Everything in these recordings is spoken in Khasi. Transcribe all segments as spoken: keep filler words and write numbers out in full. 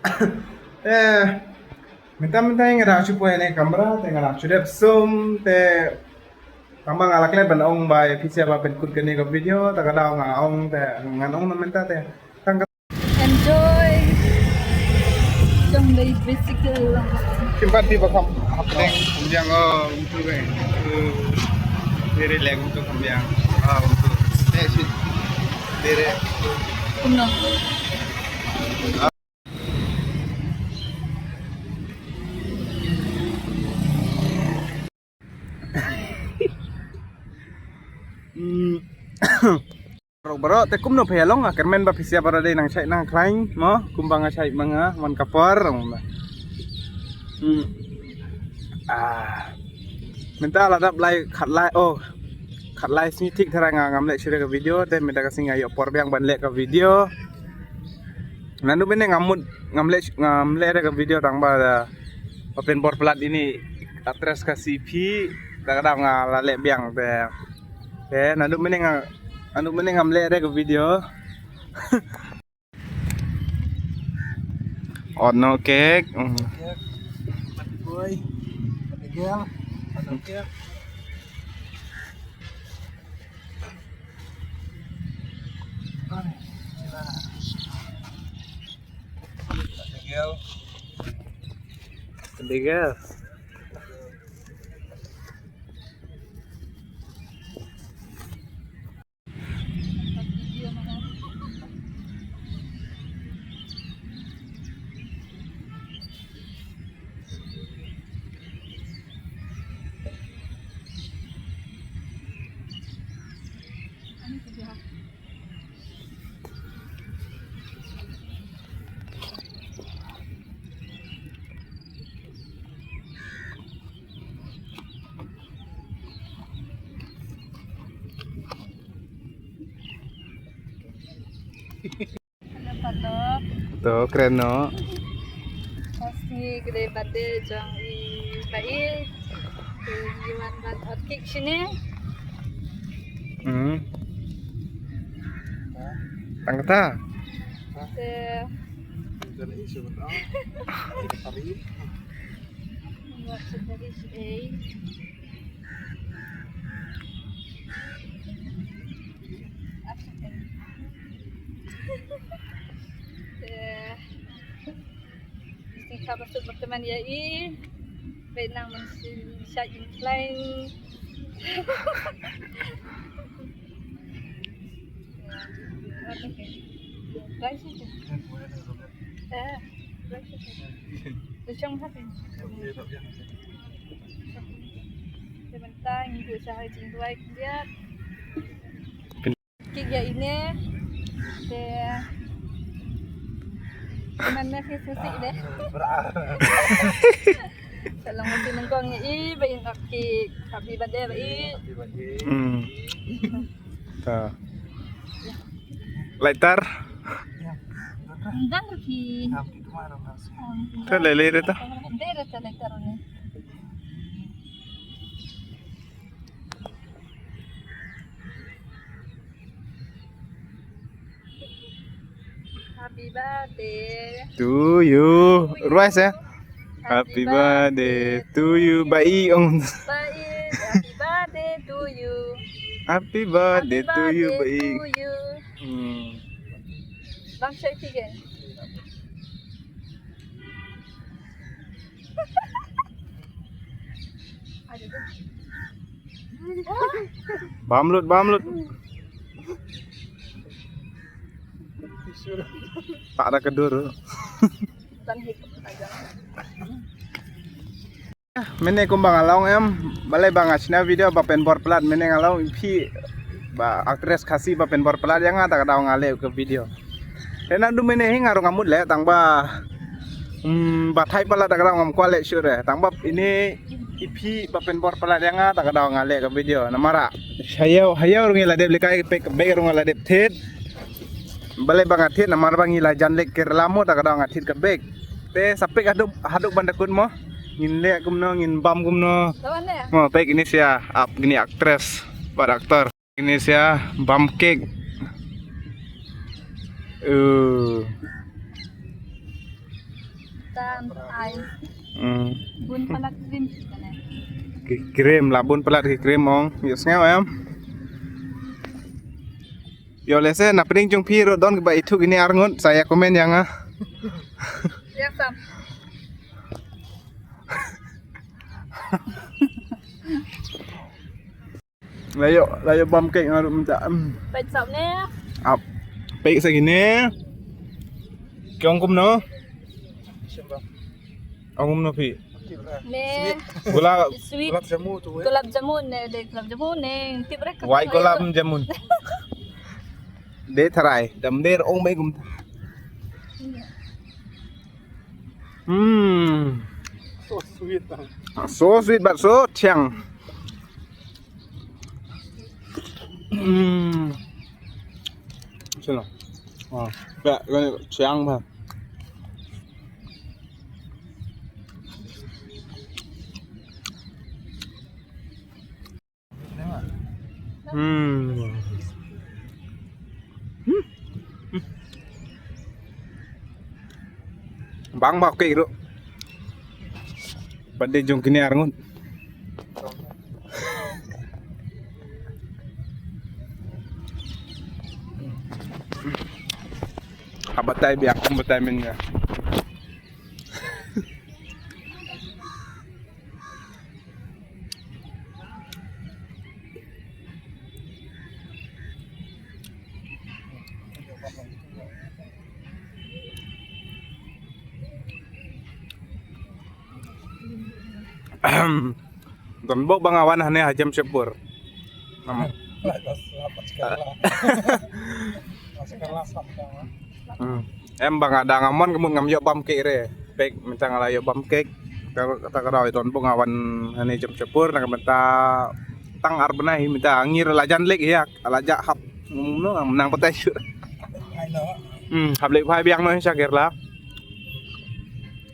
Eh, mynta mynta nga dang shu poi ne kamra te nga dang shu dep sum te tang ba nga la klet ban ong ba ïa phi sha ba pynkut kane ka video ta ka daw nga ong te ngan ong na mynta te tang ka enjoy. Jong dei bicycle. Kim pat phi ba kham hapdeng kham biang o um tu kai. Dere lek um tu kham biang. Ah um tu. Te shi. Dere. Kumno? Hmm. Baroh baroh te kumno phi ïa long, ah, kyrmen ba phi sha baroh dei nang shait nang khlaiñ mo, kumba nga shait ma nga man ka por. Hmm. Ah. Mynta la dap lai khatlai, oh. Khatlai sngi thik tharai nga ngam leh shuh re ka video te mynta ka sngi nga ïoh por biang ban leh ka video. Naduh mynne ngam mut ngam leh ngam leh re ka video tang ba, ah, ba pynbor palat ïa ine i actress Khasi phi, da ka daw nga la leh biang te. Te naduh mynne nga naduh mynne ngam leh re ka video. Ot no cake. Mm. Boy. Miguel. Ot no cake. Miguel. Miguel. Hello, hello. To, kren noh. Pasti gede bade jong i bai. Iwan ban otkik sini. Hmm. Tang kata? Te. Buat sedari si ei. Eh, mesti khabar sut berteman ya i. Baik nang mesti syak in flying. Kik ya ine. Te. Mana sih susik deh. Salam mesti nengkong ya i bain kik. Happy birthday bai. Hmm. Ta. Lighter. Dan ki. Ta lele re ta. Dere ta lighter ni. Happy birthday to you. Ruai se. Happy birthday to you. Bai ong. Bai, happy birthday to you. Happy birthday to you, bai. Hmm. Bang shai tiga. Bam lut, bam lut. Tak ada kedur. Mynne kumba nga la ong em, balei ba nga shna video ba pynbor palat, mynne nga la ong phi ba actress Khasi ba pynbor palat ïa nga, ta ka daw nga leh ka video. Te naduh mynne hi nga ruh ngam mut leh tang ba, hmm, ba thait palat ta ka daw ngam kwah leh shuh re. Tang ba ine i phi ba pynbor palat ïa nga ta ka daw nga leh ka video. Namar ha ïew ha ïew ruh ngi la dep lehkai, pek ka bek ruh nga la dep thied. Balei ba nga thied namar ba ngi la jan leit Kerala mo, ta ka daw nga thied ka bek. Te sa pek haduh haduh ban da kut mo. Ngin leh kumno, ngin bam kumno. Mo pek ini sia ap gini actress bad actor. Ini sia bam cake. Uh. Tan ai. Hmm. Bun palat krim kane. Ki krim la bun palat ki krim ong. Ïohsngew em. Ïoh lehse na pdeng jong phi ruh don kiba ithuh kine arngut sa ïa comment ïa nga. Ïa sam. La ïoh, la ïoh bam kek nga ruh mynta. Hmm. Peit sap ne. Ap. Peit sa kine. Ki ong kumno? Ong kumno phi? Ne. Gula. Sweet. Gulab jamun tu, eh. Gulab jamun ne, de gulab jamun ne. Tip rek. Wai gulab jamun. De tharai, dam der ong bai kumta. Hmm. So sweet, ah. So sweet but so thiang. Hmm. Sino? Ah, ba, ba, thiang ba. Hmm. Hmm. Bang bak kek ruh. Pat de jong kine arngut. Ka batai biang, ka batai men nga. Don bok ba nga wan hangne ha Jamshedpur. Nam. Hmm. Em ba nga dang amon ka mut ngam ïoh bam kek re. Pek mynta nga la ïoh bam kek. Kata ka daw don bok nga wan hangne Jamshedpur na ka mynta tang ar bnai mynta ngi la jan lek ïa la ja hap. Ngam no nang patai shu. Hmm, hap lek phai biang no sha Kerala.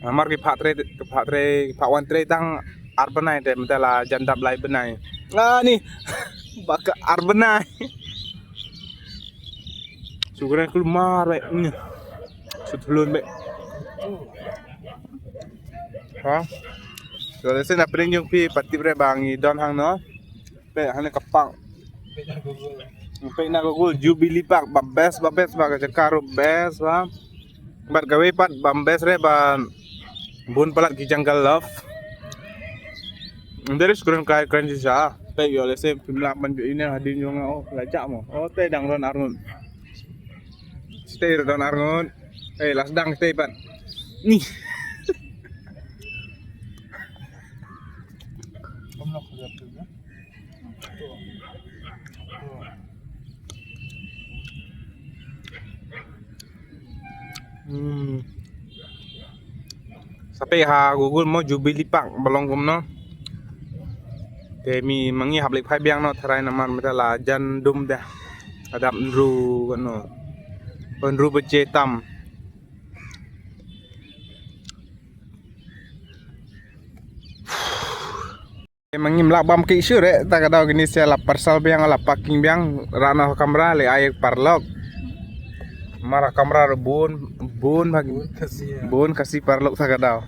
Namar ki phah trei, ki phah trei, ki phah wan trei tang ar bnai te mynta la jan dap lai bnai. Ani ba ka ar bnai. Sukren kulmar be. Ni. Sut hulun be. Ha? So lehse na pdeng jong phi pat tip re ba ngi don hangno. Peit hangne ka park. Peit na Google Jubilee Park ba best ba best ba ka jaka ruh best ba. Bad kawei pat ba best re ba bun palat ki jungle love. Ym dei re shu kren kai kren shisha. Peit ïoh lehse phim lah ban ju ine hadien jong nga oh la jah mo. Oh te dang don arngut. Stay don arngut. Eh la sdang stay pat. Ni. Hmm. Sa peit ha Google mo Jubilee Park ba long kumno. Te mi ma ngi hap leit phai biang noh tharai namar mynta la jan dum dah. Adap hynriew no. Hynriew baje tam. Te ma ngim lah bam kik shuh re, ta ka daw kine sa la parcel biang la parking biang, rah noh kamra leit ai paralok. Mar kamra ruh bun, bun bha. Bun Khasi, ya. Bun Khasi paralok ta ka daw.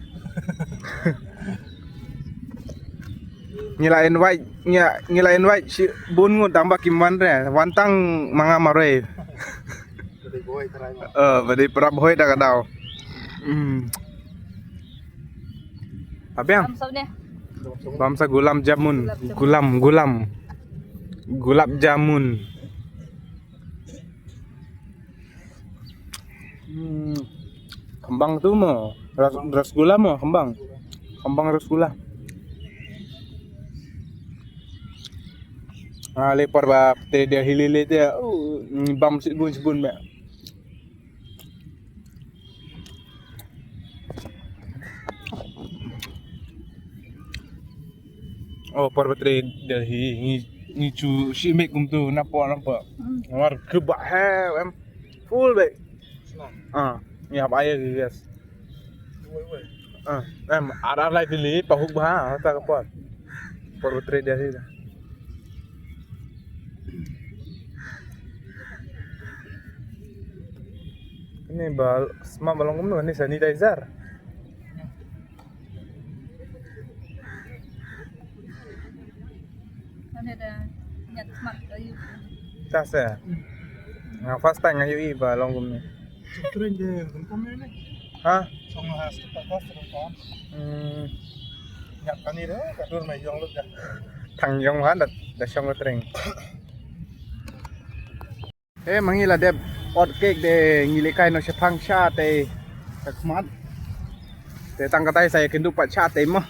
Ngi la invite, ngi, ngi la invite shi bun ngut tang ba kim wan re, wan tang ma nga marwei. Ba dei bhoi trai ma. Eh, ba dei prap bhoi ta ka daw. Hmm. Abiang. Bam sa ne. Bam sa gulam jamun. Gulam, gulam. Gulab jamun. Hmm. Kembang tu mo. Ras, rasgulla mo, kembang. Kembang rasgulla. Ah, lepar ba te dia hili le te. Oh, bam sibun sibun ba. Oh, por ba trei Delhi ngi, ngi chu shi mek kumtu na por na por. Hmm. Mar ke ba he em full be. Ah, ngi hap air ke gas. Ah, em ar ar lai pili pa huk ba ha ta ka por. Por ba trei Delhi da. Kane ba sma ba long kumno kane sanitizer. Ane da nyat mat ka yu. Ta se. Nga first time nga yu i ba long kumne. Train de kumne ne. Ha? Song ha sta pas sta pas. Hmm. Nyat kani de ka dur mai yong lut da. Thang yong han da da shong ka train. Eh, mangi la dep ot kek de ngi le kai no shapang sha te. Takmat. Te tang katai sa ya kendu pat sha te mo.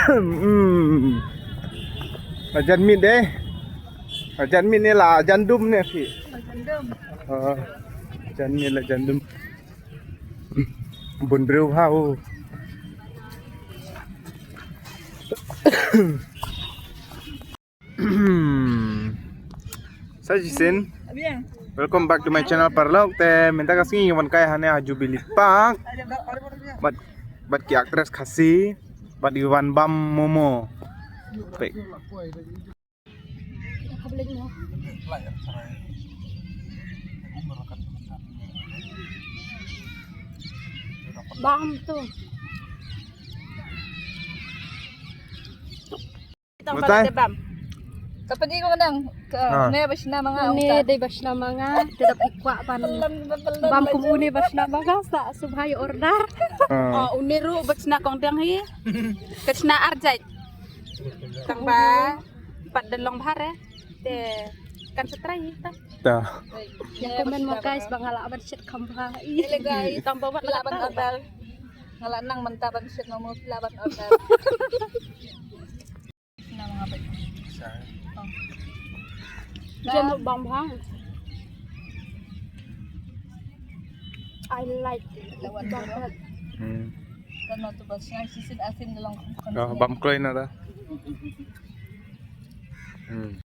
Hmm. La jan mit de. La jan mit ne la jan dum ne phi. La jan dum. Ah, jan mit la jan dum. Bun briew ha u. Sa jisin. Bien. Welcome back to my channel paralok. Te mynta ka sngi wan kai hane ha Jubilee Park. Bad bad ki actress Khasi bad wan bam momo. Pek. Bam tu. Tang Betul? Bam. Ka pynïaid ko nang ka Ah. Ne ba shna ma nga. Ne dei ba shna ma nga, te da phi kwah ban bam kum une ba shna ma nga sa sum hai order. Ah. Oh, une ruh ba shna kong dang hi. Ka shna arjai. Tang ba pat da long bhar eh. Te kan sa try hi ta. Ta. Ya comment mo guys ba nga lah ban shit kham bha. Ile guys, tang ba wat lah ban order. Nga lah nang mynta ban shit mo mo lah ban order. Jan bang bang. I like it. Hmm. Kan waktu bas ngai sisin asin dalam. Oh, bam kloi na ta. Hmm.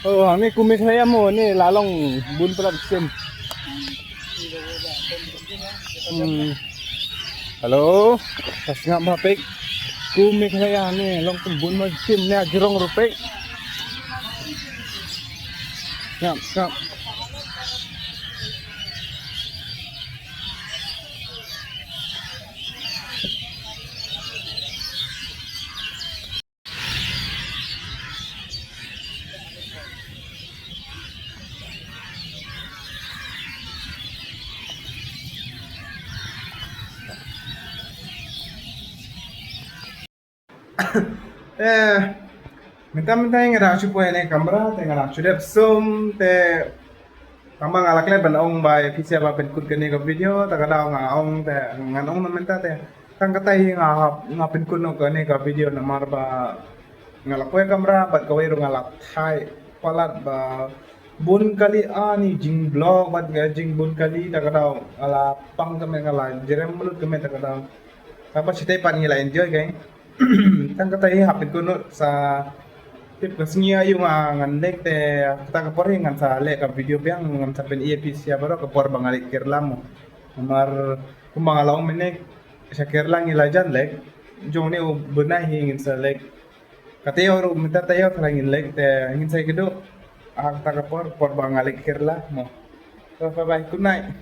Oh, ni ku Meghalaya mo ni la long bun palat sim. Hmm. Hello. Pas ngam ha pek. Ku Meghalaya ni long kum bun ma sim ni ajrong ruh pek. Ngam, ngam. Eh, mynta mynta nga dang shu poi ne kamra, te nga dang shu dep sum, te tang ba nga la klet ban ong ba phi sa ba pynkut kane ka video, ta ka daw nga ong te ngan ong na mynta te. Tang katai nga nga pynkut noh kane ka video namar ba nga la poi kamra bad kawei ruh nga la thait palat ba bun kali ani jingblog bad nga jingbun kali ta ka daw nga la pang kame nga la jerem mulut kame ta ka daw. Tang ba sitei pat ngi la enjoy kai. Tang katai hap pynkut noh sa tip ka sngi ayu nga ngan leh te kata ka por hi ngan sa leh ka video biang ngan sa pyn-i phi sa baroh ka por ba nga leit Kerala mo. Namar kumba nga la ong mynne sha Kerala ngi la jan leh jong ne u bnai hi ngin sa leh. Kata ïa ruh mynta ta ïa tharai ngin leh te ngin sa ïa kdew. Ah kata ka por por ba nga leit Kerala mo. So bye bye, good night.